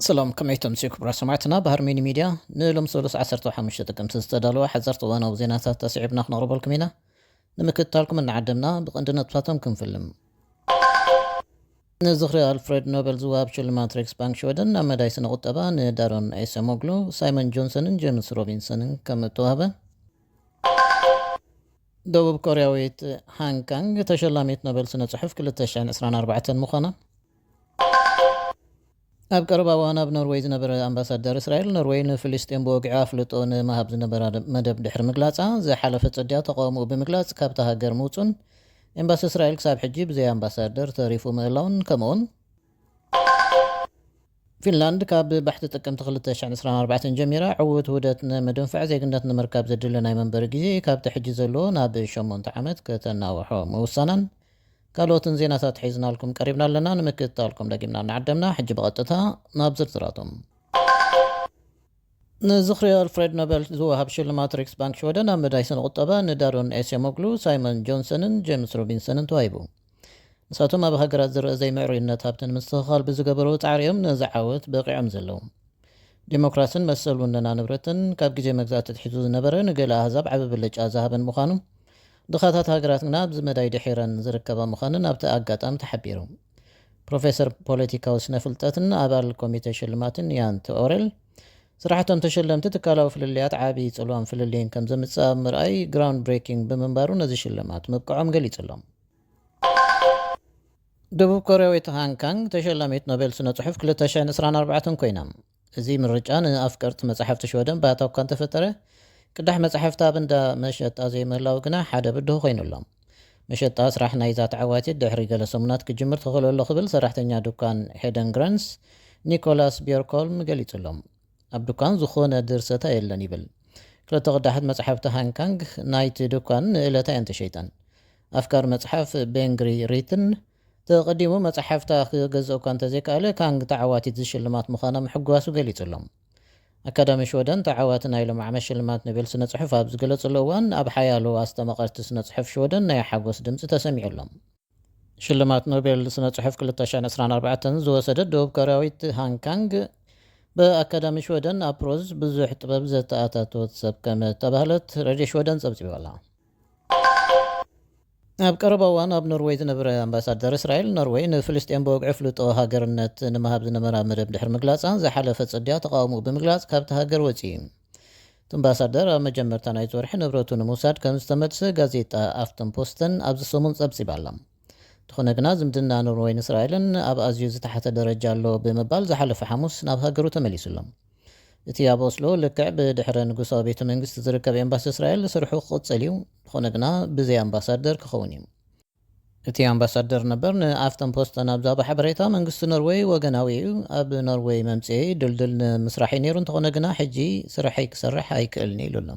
ሰላም፣ ከመይ ተምስዩ ክቡራት ሰማዕትና? ባህር ሚኒ ሚድያ ንሎም ሰሉስ ዓሰርተ ሓሙሽተ ጥቅምቲ ዝተዳለወ ሓዘርቲ እዋናዊ ዜናታት ኣስዒብና ክነቕርበልኩም ኢና። ንምክትታልኩም እናዓደምና ብቐንዲ ነጥብታቶም ክንፍልም። ንዝኽሪ ኣልፍሬድ ኖበል ዝወሃብ ሽልማት ሬክስ ባንክ ሽወደን ናብ መዳይ ስነ ቁጠባ ንዳሮን ኤሰሞግሉ፣ ሳይመን ጆንሰንን ጄምስ ሮቢንሰንን ከም እተዋህበ፣ ደቡብ ኮርያዊት ሃንካንግ ተሸላሚት ኖበል ስነ ጽሑፍ ክልተ ሽሕን ዕስራን ኣርባዕተን ምዃና፣ ኣብ ቀረባ እዋን ኣብ ኖርወይ ዝነበረ ኣምባሳደር እስራኤል፣ ኖርወይ ንፍልስጤም ብወግዒ ኣፍልጦ ንምሃብ ዝነበራ መደብ ድሕሪ ምግላጻ፣ ዝሓለፈ ጽድያ ተቓውሞኡ ብምግላጽ ካብታ ሃገር ምውጹን ኤምባሲ እስራኤል ክሳብ ሕጂ ብዘይ ኣምባሳደር ተሪፉ ምህላውን፣ ከምኡውን ፊንላንድ ካብ ባሕቲ ጥቅምቲ ክልተ ሽሕን ዕስራን ኣርባዕተን ጀሚራ ዕዉት ውህደት ንምድንፋዕ ዜግነት ንምርካብ ዘድሊ ናይ መንበሪ ግዜ ካብቲ ሕጂ ዘለዎ ናብ ሸሞንተ ዓመት ከተናውሖ ምውሳናን ካልኦትን ዜናታት ሒዝናልኩም ቀሪብና ኣለና። ንምክትታልኩም ደጊምና እናዓደምና፣ ሕጂ ብቐጥታ ናብ ዝርዝራቶም። ንዝኽሪ ኣልፍሬድ ኖበል ዝወሃብ ሽልማት ሬክስ ባንክ ሽወደን ኣብ መዳይ ስነ ቁጠባ ንዳሮን ኤሴሞግሉ፣ ሳይመን ጆንሰንን ጄምስ ሮቢንሰንን ተዋሂቡ። ንሳቶም ኣብ ሃገራት ዝረአ ዘይምዕሩይነት ሃብቲ ንምስትኽኻል ብዝገበርዎ ጻዕሪ እዮም ነዚ ዓወት በቒዖም ዘለዉ። ዲሞክራስን መሰል ውነና ንብረትን ካብ ግዜ መግዛእቲ ኣትሒዙ ዝነበረ ንገለ ኣህዛብ ዓቢ ብልጫ ዝሃበን ምዃኑ፣ ድኻታት ሃገራት ግና ኣብዚ መዳይ ድሒረን ዝርከባ ምዃነን ኣብቲ ኣጋጣሚ ተሓቢሩ። ፕሮፌሰር ፖለቲካዊ ስነ ፍልጠትን ኣባል ኮሚተ ሽልማትን ያን ኦሬል፣ ስራሕቶም ተሸለምቲ ትካላዊ ፍልልያት ዓቢ ጽልዋን ፍልልይን ከም ዘምጽእ ኣብ ምርኣይ ግራውንድ ብሬኪንግ ብምንባሩ ነዚ ሽልማት ምብቅዖም ገሊጹ ኣሎ። ደቡብ ኮርያዊት ሃንካንግ ተሸላሚት ኖቤል ስነ ጽሑፍ ክልተ ሽሕን ዕስራን ኣርባዕተን ኮይና። እዚ ምርጫ ንኣፍቀርቲ መጻሕፍቲ ሽወደን ባእታ እኳ እንተፈጠረ፣ ቅዳሕ መጻሕፍቲ ኣብ እንዳ መሸጣ ዘይምህላው ግና ሓደ ብድሆ ኮይኑ ኣሎ። መሸጣ ስራሕ ናይዛ ተዓዋቲት ድሕሪ ገለ ሰሙናት ክጅምር ተኽእሎ ኣሎ ክብል ሰራሕተኛ ድኳን ሄደን ግረንስ ኒኮላስ ቢየርኮልም ገሊጹ ኣሎ። ኣብ ድኳን ዝኾነ ድርሰታ የለን ይብል። ክልተ ቅዳሓት መጽሓፍቲ ሃንካንግ ናይቲ ድኳን ንእለታ እየን ተሸይጠን። ኣፍቃሪ መጽሓፍ ቤንግሪ ሪትን ተቐዲሙ መጽሓፍታ ክገዝእ እኳ እንተዘይከኣለ፣ ካንግ ተዓዋቲት ዝሽልማት ምዃና ምሕጓሱ ገሊጹ ኣሎ። ኣካዳሚ ሽወደን ተዓዋቲ ናይ ሎም ዓመት ሽልማት ኖቤል ስነ ጽሑፍ ኣብ ዝገለጸሉ እዋን፣ ኣብ ሓያሎ ኣስተማቐርቲ ስነ ጽሑፍ ሽወደን ናይ ሓጎስ ድምጺ ተሰሚዑ ኣሎ። ሽልማት ኖቤል ስነ ጽሑፍ ክልተ ሽሕን ዕስራን ኣርባዕተን ዝወሰደት ደቡብ ኮርያዊት ሃንካንግ፣ ብኣካዳሚ ሽወደን ኣብ ፕሮዝ ብዙሕ ጥበብ ዘተኣታተወት ሰብ ከም እተባህለት ሬድዮ ሽወደን ጸብጺቡ ኣሎ። ኣብ ቀረባ እዋን ኣብ ኖርወይ ዝነበረ ኣምባሳደር እስራኤል፣ ኖርወይ ንፍልስጤም ብወግዒ ፍልጦ ሃገርነት ንምሃብ ዝነበራ መደብ ድሕሪ ምግላጻ፣ ዝሓለፈ ጽድያ ተቓውሞኡ ብምግላጽ ካብቲ ሃገር ወጺኡ እዩ። እቲ ኣምባሳደር ኣብ መጀመርታ ናይዚ ወርሒ ንብረቱ ንምውሳድ ከም ዝተመልሰ ጋዜጣ ኣፍተን ፖስተን ኣብዚ ሰሙን ጸብጺባ ኣላ። እንተኾነ ግና፣ ዝምድና ኖርወይን እስራኤልን ኣብ ኣዝዩ ዝተሓተ ደረጃ ኣሎ ብምባል፣ ዝሓለፈ ሓሙስ ናብ ሃገሩ ተመሊሱ ኣሎ። እቲ ኣብ ኦስሎ ልክዕ ብድሕረ ንጉሳዊ ቤተ መንግስቲ ዝርከብ ኤምባሲ እስራኤል ስርሑ ክቕጽል እዩ፣ እንተኾነ ግና ብዘይ ኣምባሳደር ክኸውን እዩ። እቲ ኣምባሳደር ነበር ንኣፍተን ፖስተን ኣብ ዝሃቦ ሓበሬታ፣ መንግስቲ ኖርወይ ወገናዊ እዩ፣ ኣብ ኖርወይ መምጽኤ ድልድል ንምስራሕ እዩ ነይሩ፣ እንተኾነ ግና ሕጂ ስርሐይ ክሰርሕ ኣይክእልን እዩ ኢሉ ኣሎ።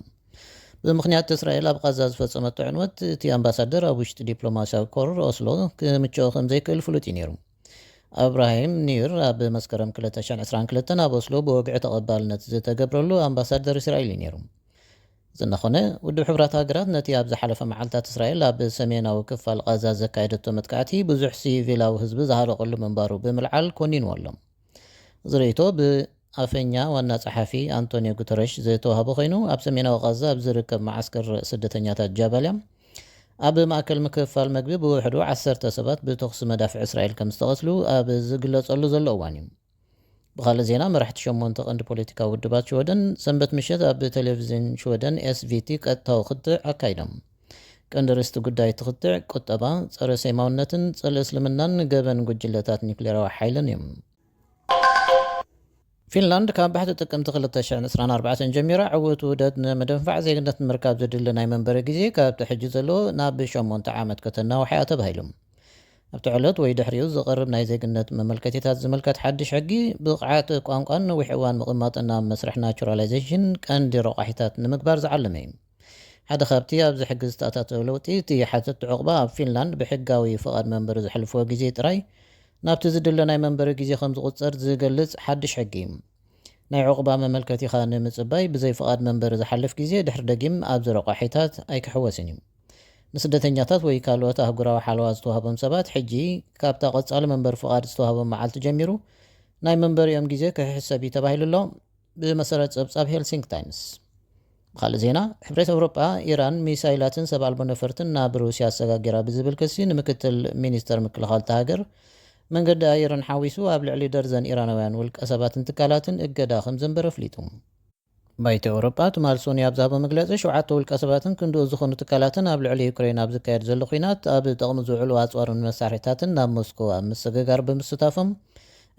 ብምኽንያት እስራኤል ኣብ ቓዛ ዝፈጸመቶ ዕንወት፣ እቲ ኣምባሳደር ኣብ ውሽጢ ዲፕሎማስያዊ ኮር ኦስሎ ክምችኦ ከም ዘይክእል ፍሉጥ እዩ ነይሩ። ኣብራሂም ኒር ኣብ መስከረም ክልተ ሽሕን ዕስራን ክልተን ኣብ ኦስሎ ብወግዒ ተቐባልነት ዝተገብረሉ ኣምባሳደር እስራኤል እዩ ነይሩ። እዚ እናኾነ፣ ውድብ ሕቡራት ሃገራት ነቲ ኣብ ዝሓለፈ መዓልታት እስራኤል ኣብ ሰሜናዊ ክፋል ቓዛ ዘካየደቶ መጥቃዕቲ ብዙሕ ሲቪላዊ ህዝቢ ዝሃለቐሉ ምንባሩ ብምልዓል ኮኒንዎ ኣሎ። እዚ ርእይቶ ብኣፈኛ ዋና ጸሓፊ ኣንቶኒዮ ጉተረሽ ዝተዋህበ ኮይኑ፣ ኣብ ሰሜናዊ ቓዛ ኣብ ዝርከብ መዓስከር ስደተኛታት ጃባልያ፣ ኣብ ማእከል ምክፍፋል መግቢ ብውሕዱ ዓሰርተ ሰባት ብተኹሲ መዳፍዕ እስራኤል ከም ዝተቐትሉ ኣብ ዝግለጸሉ ዘሎ እዋን እዩ። ብኻልእ ዜና፣ መራሕቲ ሸሞንተ ቀንዲ ፖለቲካዊ ውድባት ሽወደን ሰንበት ምሸት ኣብ ቴሌቪዝን ሽወደን ኤስቪቲ ቀጥታዊ ክትዕ ኣካይዶም። ቀንዲ ርእስቲ ጉዳይ እቲ ክትዕ ቁጠባ፣ ጸረ ሴማውነትን ጸረ እስልምናን ገበን ጉጅለታት ኒውክሌራዊ ሓይልን እዮም። ፊንላንድ ካብ ባሕቲ ጥቅምቲ ክልተ ሽሕን ዕስራን ኣርባዕተን ጀሚራ ዕዉት ውህደት ንምድንፋዕ ዜግነት ንምርካብ ዘድሊ ናይ መንበሪ ግዜ ካብቲ ሕጂ ዘለዎ ናብ ሸሞንተ ዓመት ከተናውሓ እያ ተባሂሉ። ኣብቲ ዕለት ወይ ድሕሪኡ ዝቐርብ ናይ ዜግነት መመልከቲታት ዝምልከት ሓድሽ ሕጊ፣ ብቕዓት ቋንቋን ነዊሕ እዋን ምቕማጥን ኣብ መስርሕ ናቹራላይዜሽን ቀንዲ ረቋሒታት ንምግባር ዝዓለመ እዩ። ሓደ ካብቲ ኣብዚ ሕጊ ዝተኣታተወ ለውጢ፣ እቲ ሓተቲ ዑቕባ ኣብ ፊንላንድ ብሕጋዊ ፍቓድ መንበሪ ዘሕልፍዎ ግዜ ጥራይ ናብቲ ዝድለ ናይ መንበሪ ግዜ ከም ዝቑጸር ዝገልጽ ሓድሽ ሕጊ እዩ። ናይ ዑቕባ መመልከቲኻ ንምጽባይ ብዘይ ፍቓድ መንበሪ ዝሓልፍ ግዜ ድሕሪ ደጊም ኣብዚ ረቋሒታት ኣይክሕወስን እዩ። ንስደተኛታት ወይ ካልኦት ኣህጉራዊ ሓለዋ ዝተዋህቦም ሰባት፣ ሕጂ ካብታ ቀጻሊ መንበሪ ፍቓድ ዝተዋህቦም መዓልቲ ጀሚሩ ናይ መንበሪኦም ግዜ ክሕሰብ እዩ ተባሂሉ ኣሎ፣ ብመሰረት ጸብጻብ ሄልሲንክ ታይምስ። ብኻልእ ዜና፣ ሕብረት ኣውሮጳ፣ ኢራን ሚሳይላትን ሰብ ኣልቦ ነፈርትን ናብ ሩስያ ኣሰጋጊራ ብዝብል ክሲ፣ ንምክትል ሚኒስተር ምክልኻል እታ ሃገር፣ መንገዲ ኣየርን ሓዊሱ ኣብ ልዕሊ ደርዘን ኢራናውያን ውልቀ ሰባትን ትካላትን እገዳ ከም ዘንበረ ኣፍሊጡ። ባይቶ ኣውሮጳ ትማል ሶኒ ኣብ ዝሃቦ መግለጺ፣ ሸውዓተ ውልቀ ሰባትን ክንድኡ ዝኾኑ ትካላትን ኣብ ልዕሊ ዩክሬን ኣብ ዝካየድ ዘሎ ኲናት ኣብ ጥቕሚ ዝውዕሉ ኣጽዋርን መሳርሒታትን ናብ ሞስኮ ኣብ ምስግጋር ብምስታፎም፣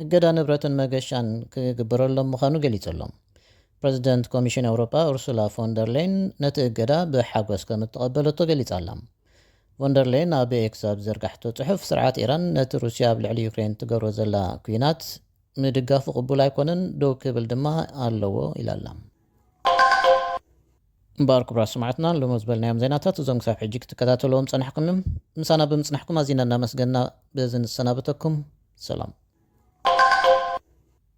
እገዳ ንብረትን መገሻን ክግበረሎም ምዃኑ ገሊጹ ኣሎ። ፕረዚደንት ኮሚሽን ኣውሮጳ ኡርሱላ ፎንደር ሌን ነቲ እገዳ ብሓጎስ ከም እተቐበለቶ ገሊጻ ኣላ። ፎንደር ሌን ኣብ ኤክስ ኣብ ዘርጋሕቶ ጽሑፍ፣ ስርዓት ኢራን ነቲ ሩስያ ኣብ ልዕሊ ዩክሬን ትገብሮ ዘላ ኲናት ምድጋፉ ቅቡል ኣይኮነን፣ ደው ክብል ድማ ኣለዎ ኢላ ኣላ። እምበኣር ክቡራት ሰማዕትና፣ ሎሚ ዝበልናዮም ዜናታት እዞም ክሳብ ሕጂ ክትከታተልዎም ጸናሕኩም እዮም። ምሳና ብምጽናሕኩም ኣዚና እናመስገና በዚ ንሰናበተኩም። ሰላም።